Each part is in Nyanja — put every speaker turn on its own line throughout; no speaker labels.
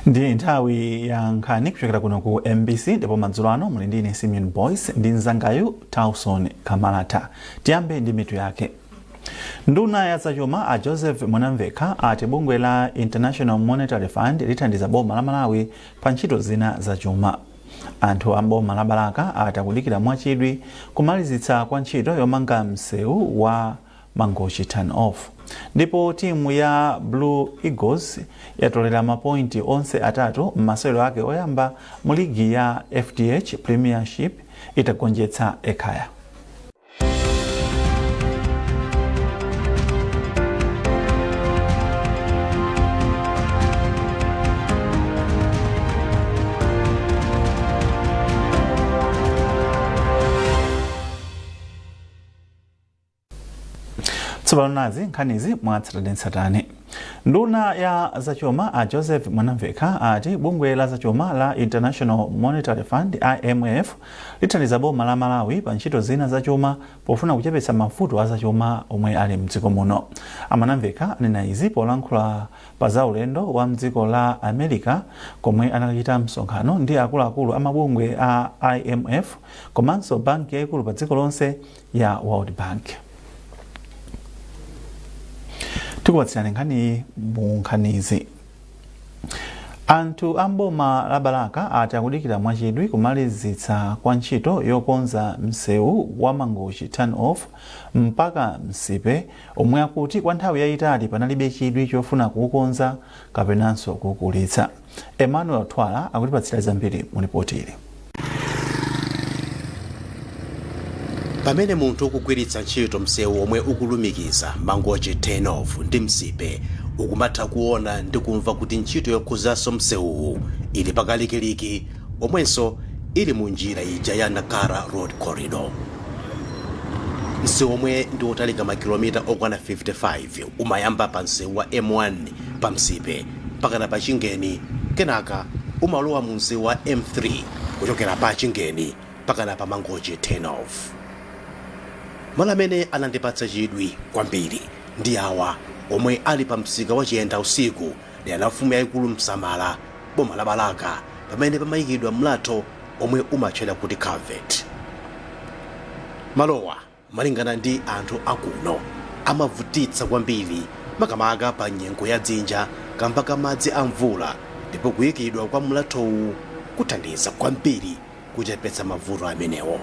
Ndi nthawi ya nkhani kuchokera kuno ku MBC, ndipo madzulo ano muli ndi ine Simeon Boyce ndi mzangayu Tauson Kamalata. Tiyambe ndi mitu yake. Nduna ya zachuma a Joseph Mwanamvekha ati bungwe la International Monetary Fund lithandiza boma la Malawi pa ntchito zina zachuma. Anthu a mboma la Balaka ati akudikira mwachidwi kumalizitsa kwa ntchito yomanga msewu wa Mangochi Turn Off. Ndipo timu ya Blue Eagles yatolera mapointi onse atatu m'masewero ake oyamba mu ligi ya FDH Premiership itagonjetsa Ekhaya. Tsopano nazi nkhanizi mwatsatanetsatane. Nduna ya zachuma a Joseph Mwanamvekha ati bungwe la zachuma la International Monetary Fund, IMF, lithandiza boma la Malawi pa ntchito zina zachuma pofuna kuchepetsa mavuto a zachuma omwe ali mdziko muno. A Mwanamvekha anena izi polankhula pa za ulendo wa mdziko la America komwe anakachita msonkhano ndi akuluakulu a mabungwe a IMF komanso banki yayikulu pa dziko lonse ya World Bank. Tikupatsirani nkhaniyi mu nkhanizi. Anthu a mboma la Balaka ati akudikira mwachidwi kumalizitsa kwa ntchito yokonza msewu wa Mangochi Turn Off mpaka Msipe, omwe akuti kwa nthawi yayitali panalibe chidwi chofuna kuukonza kapenanso kuukulitsa. Emmanuel Twala akutipatsira zambiri mu ripoti ili.
Pamene munthu ukugwiritsa ntchito msewu omwe ukulumikiza Mangochi Turn Off ndi Msipe, ukumatha kuona ndi kumva kuti ntchito yokhuzanso msewuwu ili pakalikiliki, omwenso ili mu njira ija ya Nacala Road Corridor. Msewu omwe ndi wotalika makilomita okwana 55 umayamba pa msewu wa M1 pa Msipe mpakana pa Chingeni, kenaka umalowa mu msewu wa M3 kuchokera pa Chingeni mpakana pa Mangochi Turn Off. Malo amene anandipatsa chidwi kwambiri ndi awa omwe ali pa msika wa Chiyenda usiku dera la mfumu yayikulu Msamala, boma la Balaka, pamene pamayikidwa mlatho omwe umatchedwa kuti culvert. Malowa, malingana ndi anthu akuno, amavutitsa kwambiri makamaka pa nyengo ya dzinja kamba ka madzi a mvula, ndipo kuyikidwa kwa mlathowu kuthandiza kwambiri kuchepetsa mavuto amenewo.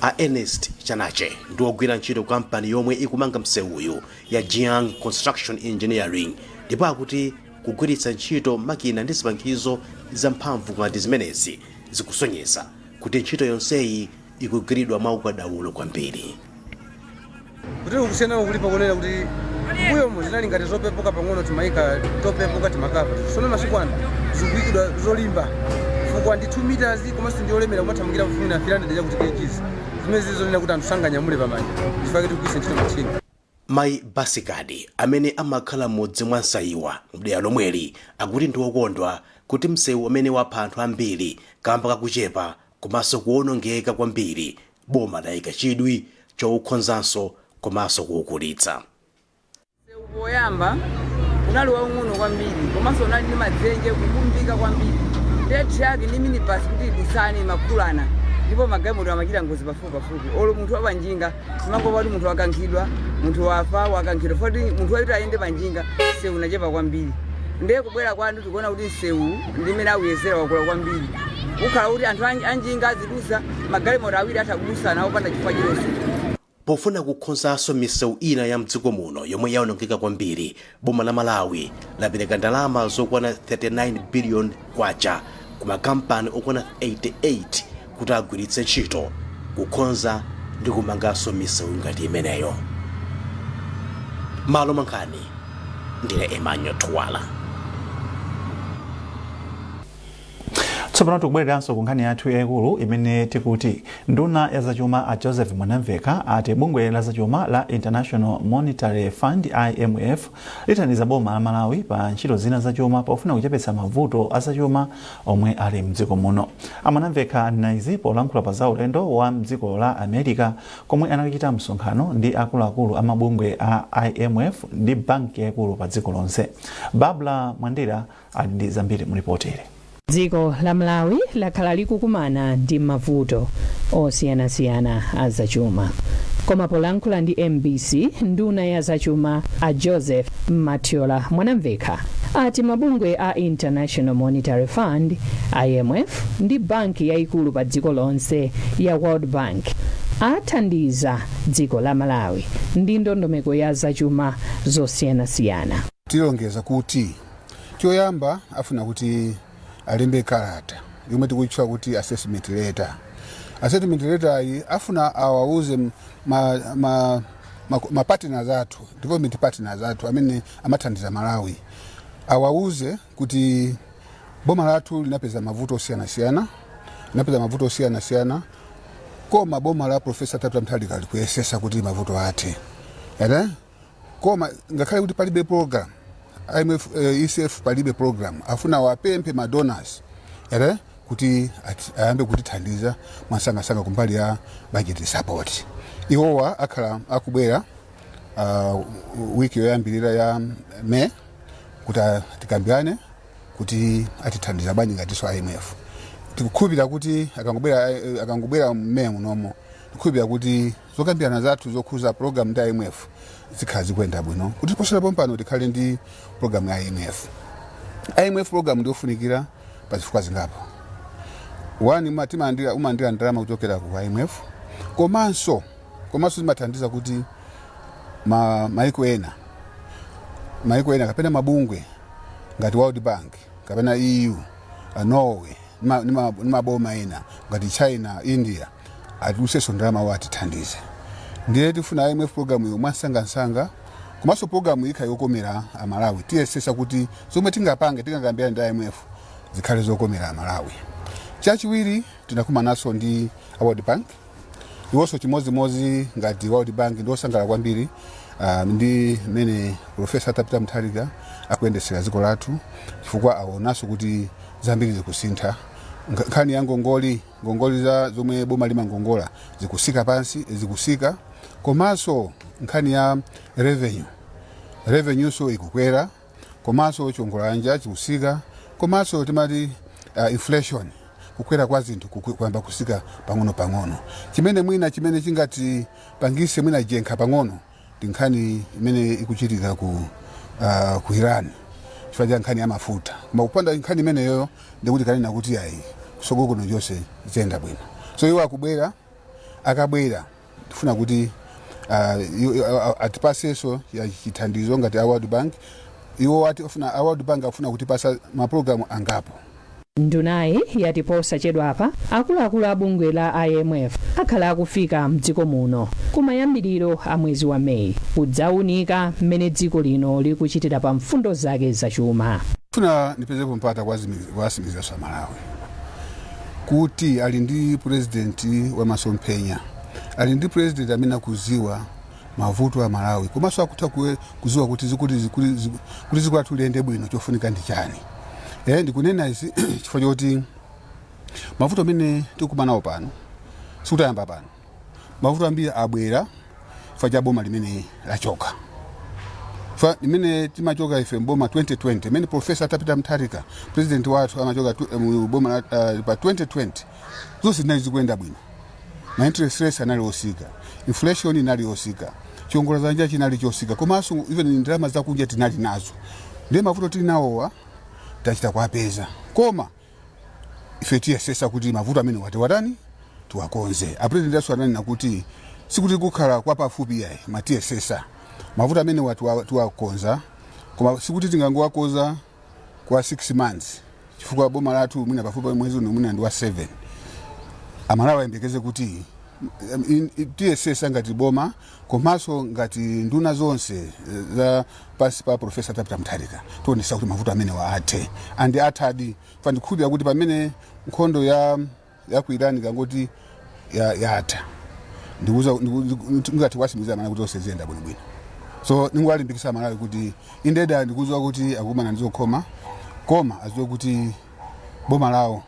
A Ernest Chanache ndi ogwira ntchito kampani yomwe ikumanga msewuyu ya Jiang Construction Engineering, ndipo akuti kugwiritsa ntchito makina ndi zipangizo zamphamvu ngati zimenezi zikusonyeza kuti ntchito yonseyi ikugwiridwa mwaukadaulo kwambiri.
Kuti kusiyana kulipo kunena kuti mbuyomu zinali ngati zopepuka pang'ono, timayika topepuka timakava. Sono masiku ano zikuyikidwa zolimba chifukwa ndi 2 meters, komanso ndi olemera, kumathamangira kufuna 300 chakuti kgs, zimene zizonena kuti anthu sanganyamule pamanja, chifukwa tikugwiritsa ntchito machine.
Mayi Basikadi amene amakhala m'mudzi mwa Nsaiwa mdera lomweli akuti ndi wokondwa kuti msewu amene wapha anthu ambiri kamba kakuchepa komanso kuwonongeka kwambiri, boma layika chidwi chowukonzanso komanso kuwukulitsa.
Msewu poyamba unali waung'ono kwambiri, komanso unali ndi madzenje, kukumbika kwambiri, ndiye truck ndi minibus kuti idusane imakhulana, ndipo magalimoto amachita ngozi pafupi pafupi. Olo munthu wapanjinga timangomva kuti munthu wakankhidwa, munthu wafa wakankhidwa, foti munthu wakuti ayende panjinga, msewu unachepa kwambiri. Ndiye kubwera kwanu tikuona kuti msewu ndimene awuyezera wakula kwambiri, kukhala kuti anthu anjinga azidusa, magalimoto awiri atha kudusana opanda chifukwa chilonse.
Pofuna kukonzanso misewu ina ya mdziko muno yomwe yaonongeka kwambiri, boma la Malawi lapereka ndalama zokwana 39 billion kwacha ku makampani okwana 88 kuti agwiritse ntchito kukonza ndi kumanganso misewu ngati imeneyo. Malo mwa nkhani, ndine Emmanuel Twala.
Tsopano tikubwereranso ku nkhani yathu yayikulu imene tikuti nduna ya zachuma a Joseph Mwanamveka ati bungwe la zachuma la International Monetary Fund, IMF, lithandiza boma la Malawi pa ntchito zina zachuma pofuna kuchepetsa mavuto azachuma omwe ali mdziko muno. A Mwanamveka anena izi polankhula pa za ulendo wa mdziko la America komwe anakachita msonkhano ndi akuluakulu a mabungwe a IMF ndi banki yayikulu pa dziko lonse. Babla Mwandira ali ndi zambiri mulipoteri.
Dziko la Malawi lakhala likukumana ndi mavuto osiyanasiyana a zachuma, koma polankhula ndi MBC, nduna ya zachuma a Joseph Mathyola Mwanamvekha ati mabungwe a International Monetary Fund, IMF, ndi banki yayikulu pa dziko lonse ya World Bank athandiza dziko la Malawi ndi ndondomeko ya zachuma zosiyanasiyana.
Tilongeza kuti choyamba afuna kuti alembe kalata yomwe tikutchula kuti assessment letter. Assessment letter iyi afuna awauze ma partners athu, development partners athu amene amathandiza Malawi, awauze kuti boma lathu linapeza mavuto osiyanasiyana, linapeza mavuto osiyanasiyana, koma boma la Professor Peter Mutharika likuyesesa kuti mavuto athe ere. Koma ngakhale kuti palibe program IMF, ECF palibe program, afuna wapemphe ma donors ere kuti ayambe kutithandiza mwasangasanga kumbali ya budget support. Iwowa akhala akubwera wiki yoyambirira ya May kuti tikambirane kuti atithandiza bwanji ngatinso IMF. Tikukhulupirira kuti akangobwera May munomo, tikukhulupirira kuti zokambirana zathu zokhuza program ndi IMF zikhala zikuyenda bwino, kuti posachedwa pompano tikhale ndi program ya IMF. IMF program ndiyofunikira pa zifukwa zingapo. One, umalandira ndalama kuchokera ku IMF, komanso zimathandiza kuti maiko ena kapena mabungwe ngati World Bank kapena EU, Norway ndi maboma ena ngati China, India atulusenso ndalama wo atithandize. Ndiye tifuna IMF program iyo mwansangansanga, komanso program ikha yokomera Amalawi. Tiyesesa kuti zomwe tingapange, tingakambirane ndi IMF, zikhale zokomera Amalawi. Chachiwiri, tinakumananso ndi a World Bank. Iwonso chimodzimodzi ngati World Bank ndi osangalala kwambiri ndi mmene Professor Peter Mutharika akuyendesera dziko lathu, chifukwa aonanso kuti zambiri zikusintha. Nkhani ya ngongoli, ngongoli za zomwe boma limangongola zikusika pansi, zikusika, komanso nkhani ya revenue, revenue so ikukwera, komanso chiwongolanja chikusika, komanso timati inflation, kukwera kwa zinthu kuyamba kusika pang'ono pang'ono. Chimene mwina chimene chingati pangise mwina jenkha pang'ono ndi nkhani imene ikuchitika ku Iran chifukwa cha nkhani ya mafuta. Koma kupanda nkhani imeneyo, ndikuti kanena kuti ayi, kusogolo kuno chonse ziyenda bwino. So iwo akubwera, akabwera tifuna kuti atipasenso ya chithandizo ngati a World Bank. Iwo ati afuna, a World Bank afuna kutipasa mapulogalamu angapo.
Ndunayi yati posachedwapa akuluakulu a bungwe la IMF akhala akufika mdziko muno kumayambiriro a mwezi wa Meyi kudzaunika mmene dziko lino likuchitira pa mfundo zake zachuma.
Funa ndipezepo mpata kuwasimikiza Amalawi kuti ali ndi president wamasomphenya, ali ndi president amene akuziwa mavuto a Malawi, komanso akutha kuziwa kuti kuti dziko lathu liyende bwino chofunika ndi chani. Ndikunena izi chifukwa choti mavuto amene tikukumana nawo pano sikutayamba pano. Mavuto ambiri abwera chifukwa cha boma limene lachoka. Fa limene timachoka ife mboma 2020, imene Professor Peter Mutharika, president wathu, amachoka mu boma pa 2020, zonse zinali zikuyenda bwino. Ma interest rates anali osika, inflation inali osika, chiwongoladzanja chinali chosika, komanso even ndalama zakunja tinali nazo. Ndiye mavuto tili nawowa tachita kuwapeza, koma ife tiyesesa kuti mavuto amene wati watani tiwakonze. Apresident athu ananena kuti sikuti kukhala kwa pafupi yayi, matiyesesa mavuto amene tiwakonza, koma sikuti tingangowakonza kwa 6 months, chifukwa boma lathu mwina pafupi mwezi uno mwina ndi wa 7. Amalawi ayembekeze kuti Tiyesesa ngati boma komanso ngati nduna zonse za pasi pa Profesa Peter Mutharika, tionesa kuti mavuto amenewa athe, and athadi. Ndikhulupirira kuti pamene nkhondo ya ku Iran ikangoti yatha, ndikuza ngati kwasimikiza mana kuti zonse ziyenda bwinobwino. So ningowalimbikisa Malawi kuti indeda ndikuziwa kuti akukumana ndizokhoma, koma aziwe kuti boma lawo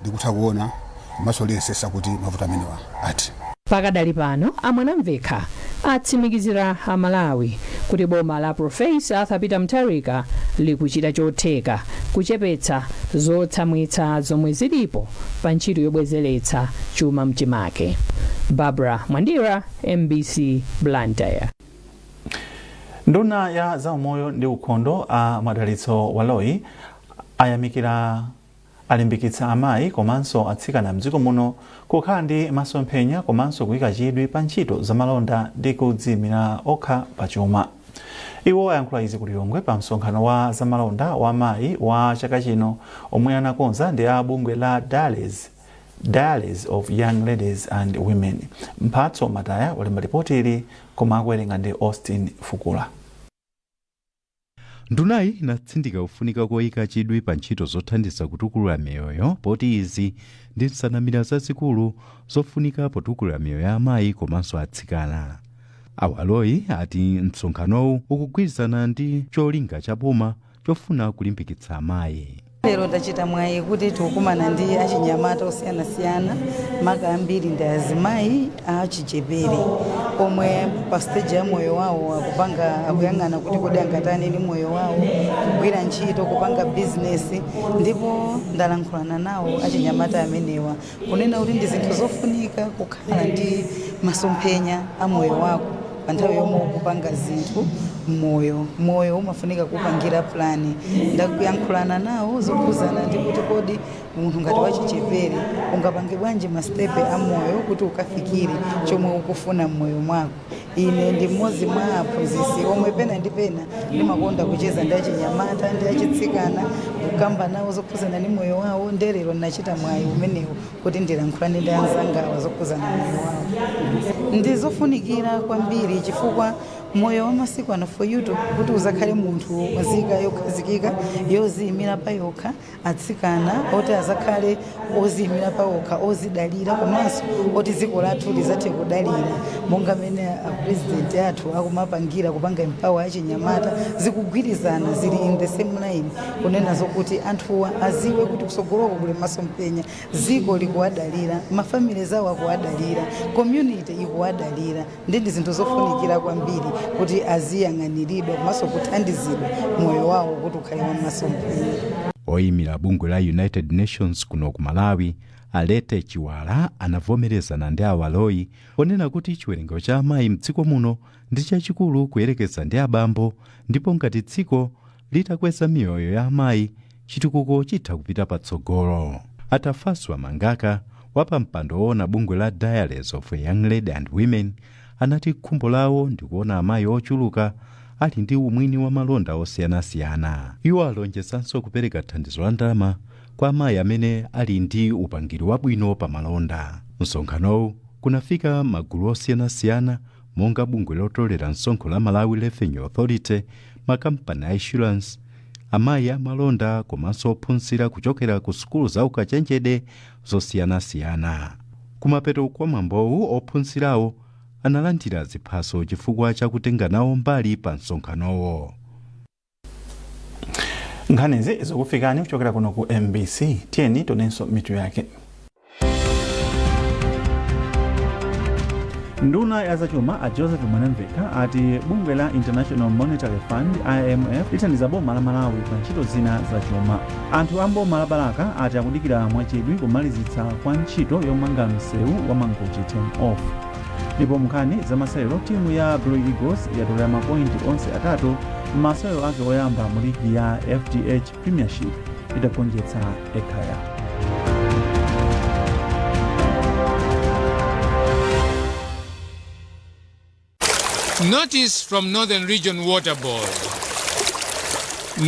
ndikutha kuona komanso liyesesa kuti mavuto amenewa athe.
Pakadali pano, a Mwanamvekha atsimikizira Amalawi kuti boma la Profesa Arthur Peter Mutharika likuchita chotheka kuchepetsa zotsamwitsa zomwe zilipo pa ntchito yobwezeretsa chuma mchimake. Barbara Mwandira, MBC, Blantyre.
Nduna ya zaumoyo ndi ukhondo a Madalitso Baloyi ayamikira, alimbikitsa amayi komanso atsikana mdziko muno kukhala ndi masomphenya komanso kuyika chidwi pa ntchito zamalonda ndi kudziyimira okha pachuma. Iwo ayankhula izi ku Lilongwe pa msonkhano wa zamalonda wa amayi wa chaka chino omwe anakonza ndi a bungwe la Diaries of Young Ladies and Women. Mphatso Mataya walemba ripoti ili, koma akuwerenga ndi Austin Fukula.
Ndunayi inatsindika kufunika koyika chidwi pa ntchito zothandiza kutukula miyoyo, poti izi ndi nsanamira zazikulu zofunika potukula miyoyo ya amayi komanso atsikana. A Baloyi ati msonkhanowu ukugwirizana ndi cholinga cha boma chofuna kulimbikitsa amayi.
Lero tachita mwayi kuti tikukumana ndi achinyamata osiyanasiyana, maka ambiri ndi azimayi achichepere omwe pa stage ya moyo wawo akupanga, akuyang'ana kuti kodi angatani ndi moyo wawo, kugwira ntchito, kupanga bizinesi. Ndipo ndalankhulana nawo achinyamata amenewa kunena kuti ndi zinthu zofunika kukhala ndi masomphenya a moyo wako pa nthawi yomwe ukupanga zinthu moyo. Moyo umafunika kupangira plan. Ndakuyankhulana nawo zokhuzana ndi kuti kodi munthu ngati wachichepere ungapange bwanji ma steps a moyo kuti ukafikire chomwe ukufuna mmoyo mwako. Ine ndi mmodzi mwa aphunzitsi omwe pena ndi pena ndimakonda kucheza ndi achinyamata ndi achitsikana, kukamba nawo zokhuzana ndi moyo wawo. Ndelero ndinachita mwayi umenewu kuti ndilankhulane ndi anzangawa zokhuzana moyo wawo. Ndi zofunikira kwambiri chifukwa moyo wa masiku ano, for you to kuti uzakhale munthu nzika yokhazikika, yoziyimira pa yokha, atsikana oti azakhale oziyimira pa okha, ozidalira, komanso oti dziko lathu lizathe kudalira, monga mene apresident athu akumapangira kupanga empower achinyamata, zikugwirizana, zili in the same line, kunena zokuti anthuwa aziwe kuti kusogoloko kuli masomphenya, dziko likuwadalira, ma family zawo akuwadalira, community ikuwadalira. Ndi zinthu zofunikira kwambiri kuti aziyang'aniridwa komanso kuthandizidwa moyo wawo kuti ukhale wamasomphenya.
Oyimira bungwe la United Nations kuno ku Malawi, Alete Chiwala, anavomerezana ndi a Baloyi ponena kuti chiwerengero cha amayi mdziko muno ndi chachikulu kuyerekeza ndi abambo, ndipo ngati dziko litakweza miyoyo ya amayi, chitukuko chitha kupita patsogolo. Atafaswa Mangaka, wapampando woona bungwe la Diaries of a Young Lady and Women, anati khumbo lawo ndikuona amayi ochuluka ali ndi umwini wa malonda osiyanasiyana. Iwo alonjezanso kupereka thandizo la ndalama kwa amayi amene ali ndi upangiri wabwino pa malonda. Msonkhanowu kunafika magulu osiyanasiyana monga bungwe lotolera msonkho la Malawi Revenue Authority, makampani a insurance, amayi amalonda komanso ophunzira kuchokera ku sukulu za ukachenjede zosiyanasiyana. Kumapeto kwa mwambowu, ophunzirawo analandira ziphaso chifukwa chakutenga nawo mbali pa msonkhanowo.
Nkhanizi zikufikani kuchokera kuno ku MBC. Tiyeni tionenso mitu yake. Nduna ya zachuma a Joseph Mwanamvekha ati bungwe la International Monetary Fund, IMF, lithandiza boma la Malawi pa ntchito zina zachuma. Anthu a mboma la Balaka ati akudikira mwachidwi kumalizitsa kwa ntchito yomanga msewu wa Mangochi turn off. Ndipo nkhani zamasewero, timu ya Blue Eagles yatolera mapointi onse atatu m'masewero ake oyamba mu ligi ya FDH Premiership itagonjetsa Ekhaya.
Notice from Northern Region Water Board.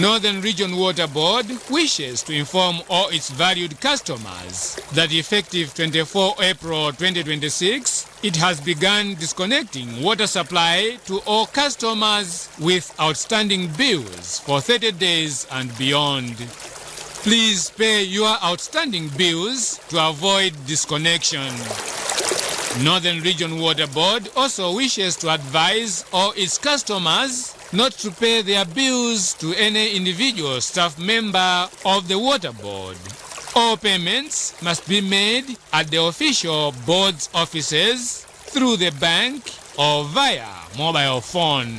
Northern Region Water Board wishes to inform all its valued customers that effective 24 April 2026, it has begun disconnecting water supply to all customers with outstanding bills for 30 days and beyond. Please pay your outstanding bills to avoid disconnection. Northern Region Water Board also wishes to advise all its customers not to pay their bills to any individual staff member of the water board. All payments must be made at the official board's offices, through the bank, or via mobile phone.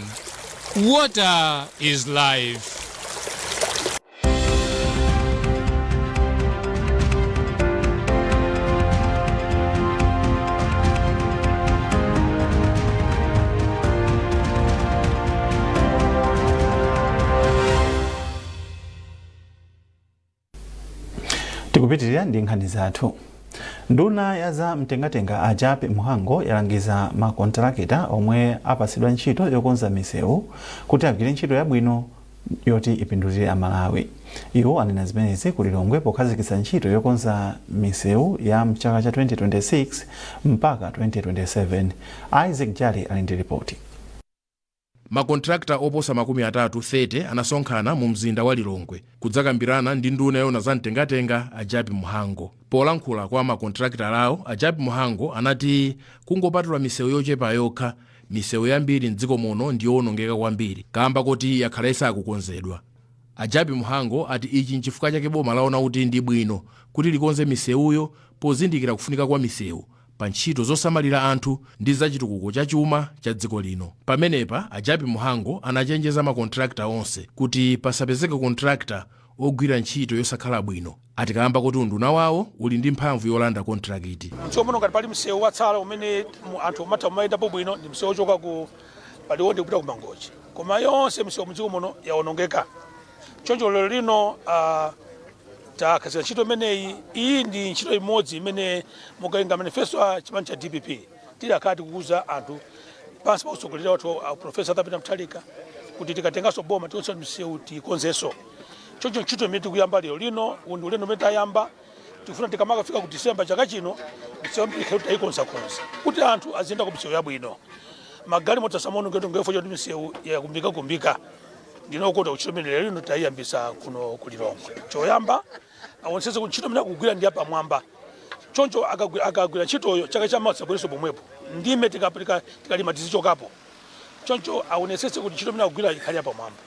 Water is life.
Tikupitirira ndi nkhani zathu. Nduna ya za mtengatenga a Jappie Mhango yalangiza makontrakita omwe apatsidwa ntchito yokonza misewu kuti agwire ntchito yabwino yoti ipindulire Amalawi. Iwo anena zimenezi ku Lilongwe pokhazikitsa ntchito yokonza misewu ya mchaka cha 2026 mpaka 2027. Isaac Jali ali ndi ripoti.
Makontrakta oposa 30 30 anasonkhana mu mzinda wa Lilongwe kudzakambirana ndi nduna yona za mtengatenga a Jappie Mhango. Polankhula kwa makontrakta lawo, a Jappie Mhango anati kungopatula misewu yochepa yokha, misewu yambiri mdziko muno ndi yowonongeka kwambiri kamba kuti yakhala isakukonzedwa. A Jappie Mhango ati ichi nchifukwa chake boma laona kuti ndi bwino kuti likonze misewuyo, pozindikira kufunika kwa misewu pa ntchito zosamalira anthu ndi zachitukuko cha chuma cha dziko lino. Pamenepa a Jappie Mhango anachenjeza makontrakta onse kuti pasapezeke kontrakta ogwira ntchito yosakhala bwino, ati kamba kuti unduna wawo uli ndi mphamvu yolanda kontrakiti.
Mdziko muno ngati pali msewu watsala umene anthu umatha kumayendapo bwino, ndi msewu ochoka ku Paliwonde kupita ku Mangochi, koma yonse misewu mdziko muno yawonongeka. Choncho lero lino takhazikitsa ntchito imeneyi. Iyi ndi ntchito imodzi imene mukawerenga manifesto a chipani cha DPP, tidakhala tikuuza anthu pansi pa utsogoleri wathu Professor Arthur Peter Mutharika kuti tikatenganso boma tionse misewu tikonzenso. Choncho ntchito imene tikuyamba lero lino, uwu ndi ulendo umene tayamba. Tikufuna tikamakafika ku Disemba chaka chino, misewu ambiri ikhale tayikonzakonza kuti anthu aziyenda ku misewu yabwino, magalimoto asamaonongeke chifukwa choti misewu yakumbikakumbika. Ndinokota ntchito imene lero lino tayiyambisa kuno ku Lilongwe. Choyamba, aonetsetse kuti ntchito imene akugwira ndi yapamwamba. Choncho akagwira ntchitoyo, chaka chamawa tisabwerenso pomwepo, ndime tikalima tizichokapo. Choncho aonetsetse kuti ntchito imene akugwira ikhale yapamwamba.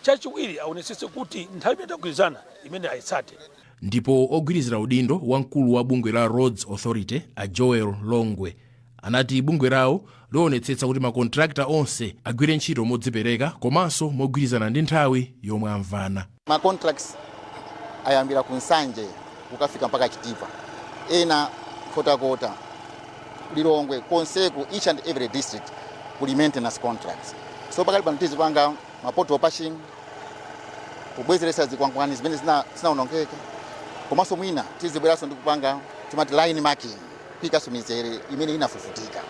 Chachiwiri, aonetsetse kuti nthawi imene tagwirizana imene ayitsate.
Ndipo ogwirizira udindo wamkulu wa bungwe la Roads Authority a Joel Longwe anati bungwe lawo lionetsetsa kuti makontrakta onse agwire ntchito modzipereka komanso mogwirizana ndi nthawi yomwe amvana.
Ma contracts ayambira ku Nsanje kukafika mpaka Chitipa, ena Nkhotakota, Lilongwe konseku, each and every district kuli maintenance contracts. So pakali pano tizipanga ma pothole patching, kubwezeretsa zikwangwani zimene zinaonongeka, komanso mwina tizibweranso ndi kupanga timati line marking, kuikanso mizere imene inafufutika.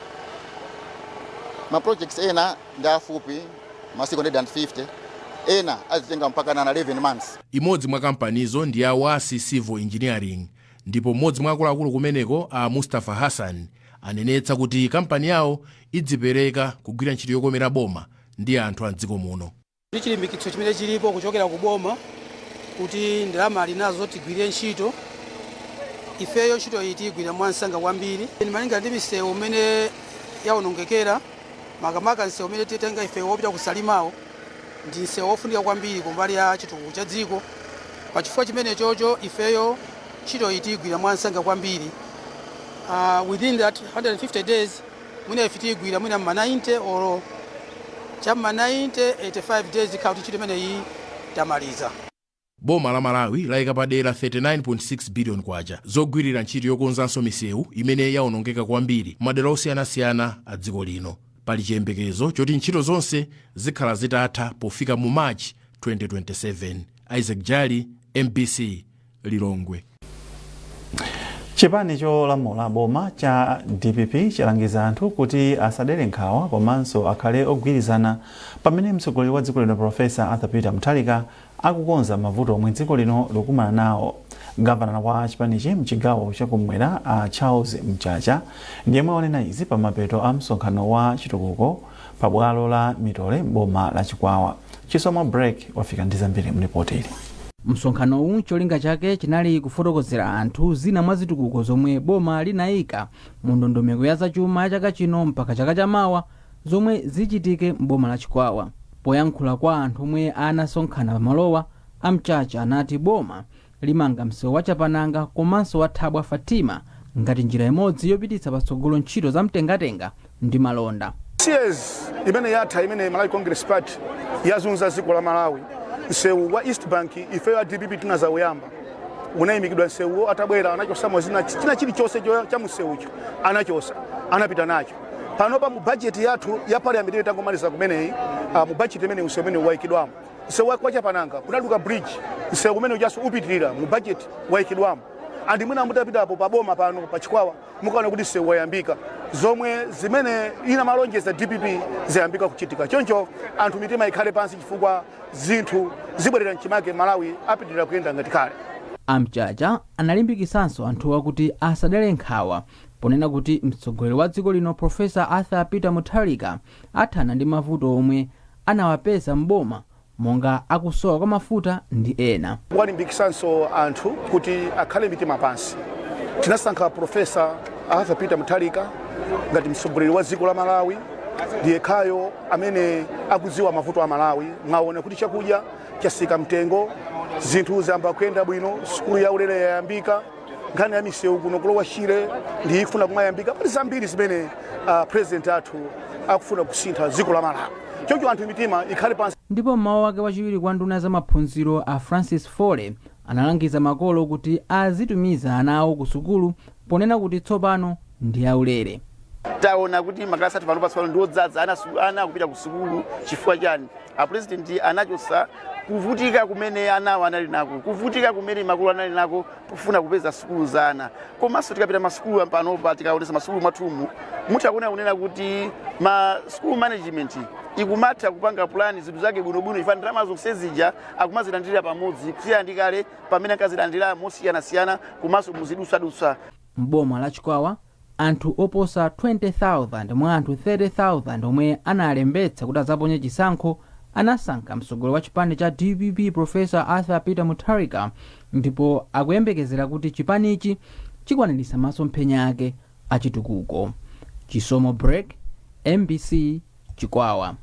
Ma projects ena ndi afupi, masiku 150, ena azitenga mpaka na 11 months.
Imodzi mwa kampanizo ndi ya Wasi Civil Engineering, ndipo mmodzi mwa akuluakulu kumeneko a Mustafa Hassan anenetsa kuti kampani yawo idzipereka kugwira ntchito yokomera boma ndi anthu a mdziko muno.
Ndi chilimbikitso chimene chilipo kuchokera ku boma kuti ndalama ali nazo tigwirire ntchito, ifeyo ntchito iyi tiyigwira mwansanga kwambiri. Malinga ndi misewu imene yawonongekera, makamaka msewu umene titenga ife wopita ku Salimawo ndi msewu wofunika kwambiri kumbali ya chitukuko cha dziko. Pachifukwa chimene chocho ifeyo ntchito iyi tiyigwira mwansanga kwambiri. Within that 150 days, mwina ife tiyigwira mwina ma 90 or cham'ma 90 85 days, ikhala kuti ntchito imeneyi tamaliza.
Boma la Malawi layika padera 39.6 billion kwacha zogwirira ntchito yokonzanso misewu imene yawonongeka kwambiri madera osiyanasiyana a dziko lino. Pali chiyembekezo choti ntchito zonse zikhala zitatha pofika mu March 2027. Isaac Jali, MBC, Lilongwe.
Chipani cholamula boma cha DPP chalangiza anthu kuti asadere nkhawa komanso akhale ogwirizana pamene mtsogoleri wa dziko lino, Profesa Arthur Peter Mutharika, akukonza mavuto omwe dziko lino likumana nawo. Gavana wa chipanichi mchigawo chakumwera, a Charles Mchacha, ndiyemwe wanena izi pamapeto a msonkhano wa chitukuko pa bwalo la Mitole m'boma la Chikwawa. Chisomo Break wafika ndi zambiri mlipoti ili.
Msonkhanowu cholinga chake chinali kufotokozera anthu zina mwa zitukuko zomwe boma linayika mu ndondomeko ya zachuma ya chaka chino mpaka chaka chamawa zomwe zichitike m'boma la Chikwawa. Poyankhula kwa anthu omwe anasonkhana pamalowa, amchacha anati boma limanga msewu wa Chapananga komanso wa Thabwa Fatima ngati njira imodzi yopititsa patsogolo ntchito za mtengatenga ndi malonda.
Years imene yatha, imene Malawi Congress Party yazunza dziko la Malawi, msewu wa East Bank ifeyo a DPP tinazawuyamba, unayimikidwa msewuwo. Atabwera anachosamo zina, china chilichonse cha msewucho anachosa, anapita nacho. Panopa mu bajeti yathu ya parliament imene tangomaliza kumeneyi, mu bajeti imene msewu umene wayikidwamo. Msewu wa Chapananga kunaduka bridge, msewu umene ujaso upitirira, mu bajeti wayikidwamo. And mwina mutapitapo paboma pano pachikwawa mukaona kuti msewu wayambika. Zomwe zimene ina malonjeza DPP zayambika kuchitika. Choncho anthu mitima ikhale pansi chifukwa zinthu zibwerera mchimake, Malawi apitirira kuyenda ngati kale.
Amchacha analimbikisanso anthuwa kuti asadere nkhawa ponena kuti mtsogoleri wa dziko lino, Profesa Arthur Peter Mutharika, athana ndi mavuto omwe anawapeza mboma monga akusowa kwa mafuta ndi ena.
Kuwalimbikisanso anthu kuti akhale mitima pansi. Tinasankha Profesa Arthur Peter Mutharika ngati mtsogoleri wa dziko la Malawi. Ndiyekhayo amene akudziwa mavuto a Malawi. Mwaona kuti chakudya chasika mtengo, zinthu zayamba kuyenda bwino, sukulu ya ulere yayambika, nkhani ya misewu kuno kulowa Shire ndi ifuna kumayambika. Pali zambiri zimene president athu akufuna kusintha dziko la Malawi. Choncho anthu mitima ikhale pansi.
Ndipo mmawu wake, wachiwiri kwa nduna za maphunziro a Francis Fole analangiza makolo kuti azitumiza ana awo ku sukulu ponena kuti tsopano ndi aulere.
Taona kuti makalasi athu pano patsopano ndi odzaza ana, ana akupita ku sukulu. Chifukwa chani? Apresident anachosa kuvutika kumene anawo anali nako, kuvutika kumene makolo anali nako pofuna kupeza sukulu za ana. Komanso tikapita masukulu panopa, tikaonesa masukulu mwathumu, mutha kuona kunena kuti ma school management ikumatha kupanga plan zinthu zake bwinobwino chifukwa ndalama zonse zija akumazilandira pamodzi, kusiyana ndi kale pamene ankazilandira mosiyanasiyana komanso muzidusadusa.
Mboma la Chikwawa, anthu oposa 20,000 mwa anthu 30,000 omwe analembetsa kuti azaponye chisankho anasankha mtsogoleri wa chipani cha DPP, Profesa Arthur Peter Mutharika, ndipo akuyembekezera kuti chipanichi chikwaniritsa masomphenya ake achitukuko. Chisomo Break, MBC, Chikwawa.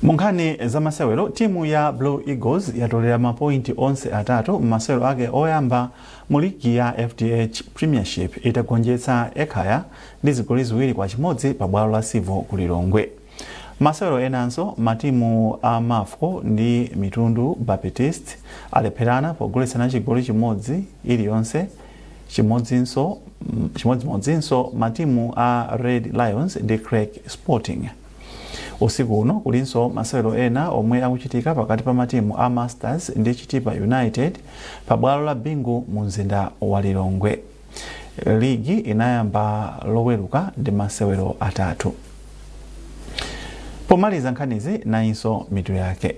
Mu nkhani za masewero, timu ya Blue Eagles yatolera mapointi onse atatu m'masewero ake oyamba mu ligi ya FDH Premiership itagonjetsa Ekhaya ndi zigoli 2-1 pa bwalo la Civo ku Lilongwe. Masewero enanso, matimu a Mafco ndi Mitundu Baptist alepherana pogoletsana chigoli chimodzi iliyonse. Chimodzimodzinso matimu a Red Lions ndi Creck Sporting. Usiku uno kulinso masewero ena omwe akuchitika pakati pa matimu a Masters ndi Chitipa United pa bwalo la Bingu mu mzinda wa Lilongwe. Ligi inayamba Loweruka ndi masewero atatu. Pomaliza nkhanizi, nayinso mitu yake.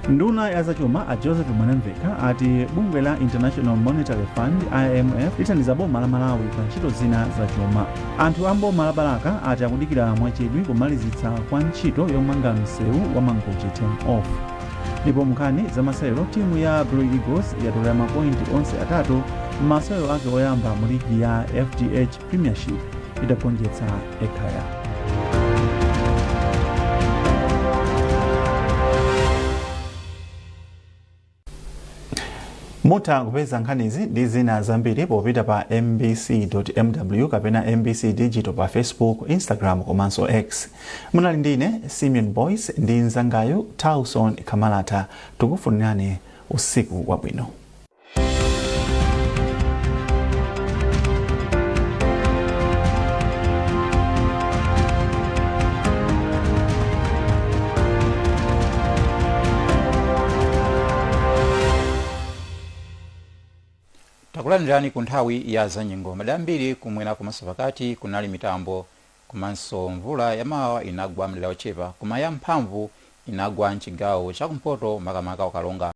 Nduna ya zachuma a Joseph Mwanamvekha ati bungwe la International Monetary Fund, IMF, lithandiza boma la Malawi pa ntchito zina zachuma. Anthu a mboma la Balaka ati akudikira mwachidwi kumalizitsa kwa ntchito yomanga msewu wa Mangochi turn off. Ndipo munkhani za masewero, timu ya Blue Eagles yatolera mapointi onse atatu m'masewero ake oyamba mu ligi ya FDH Premiership itagonjetsa Ekhaya. Mutha kupeza nkhanizi ndi zina zambiri popita pa mbc.mw kapena MBC Digital pa Facebook, Instagram komanso X. Munali ndine Simeon Boyce ndi mzangayu Tauson Kamalata. Tikufunirani usiku wabwino.
Takulandirani ku nthawi ya zanyengo. Madera ambiri kumwera komanso pakati kunali mitambo komanso mvula yamawa inagwa mdera ochepa, koma ya mphamvu inagwa mchigawo chakumpoto, makamaka Karonga.